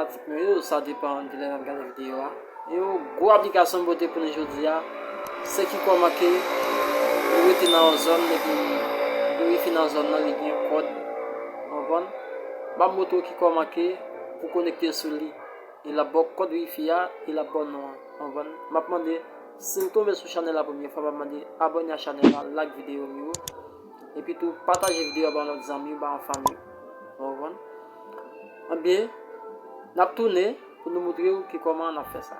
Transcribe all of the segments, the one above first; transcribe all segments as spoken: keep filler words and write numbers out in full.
Fanatik mwen yo, sa depann de lè n ap gade videyo a. Yon gwo aplikasyon m pote pou nou jodi a, se ki kòman ke ou rete nan yon zòn, epi yon wifi nan zòn nan, li gen kòd. Ou konprann? M ap montre w ki kòman ke pou konekte sou li. E l ap ba w kòd wifi a, e l ap ba w non an. Ou konprann? M ap mande, si w tonbe sou chanèl la premye fwa, m ap mande abòne a chanèl la, like videyo m yo. Epi tou, pataje videyo a ba yon lòt zanmi w, ba yon fanmi w. Ou konprann? Ebyen, n ap tounen pou nou montre w ki kòman n ap fè sa.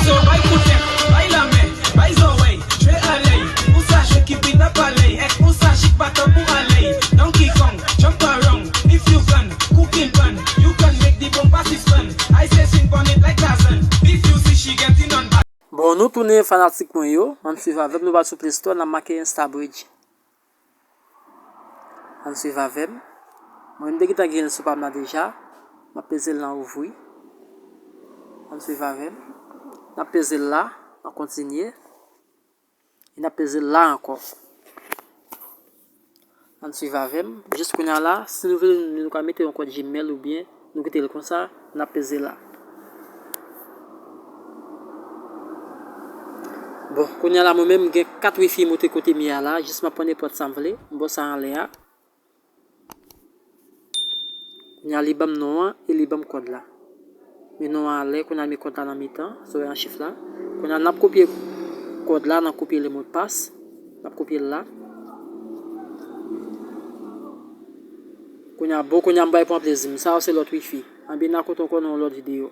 So, bay kout tèt, bay lamen, bay zòrèy, jwe alèy, ou sa jwe ki bit ap alèy, èk ou sa chik batan pou alèy. Donkey Kong, jump around, if you can, cooking pan, you can make the bomb pass his pan. I say sing pon it like Tarzan, if you see she getting on. Bon, nou tounen fanatik mwen yo, ann swiv avè m, nou pral sou Play Store, n ap make Insta Bridge. Ann swiv avè m. Mwen, m te gentan gen l sou pa m nan deja. M ap peze l nan ouvri. Ann swiv avè m. N ap peze l la, n ap kontinye. E n ap peze l la ankò. Ann swiv avè m. Jis kounye a la, si nou vle, nou ka mete yon kòd Gmail oubyen nou kite l konsa, n ap peze la. Bon, kounye a la, mwen menm, m gen kat wifi monte kote m ye a la, jis m ap pran nenpòt sa m vle, m ba w sa anlè a. Kounye a, li ban m non an e li ban m kòd la. Men non an anlè, kounye a, men kòd la nan mitan, sa w wè an chif la. Kounye a, n ap kopye kòd la, n ap kopye le mot de passe. N ap kopye l la. Kounye a, bon, kounye a, m bay pran plezi m. Sa yo se lòt wifi. Anben, n a kontre ankò nan yon lòt videyo.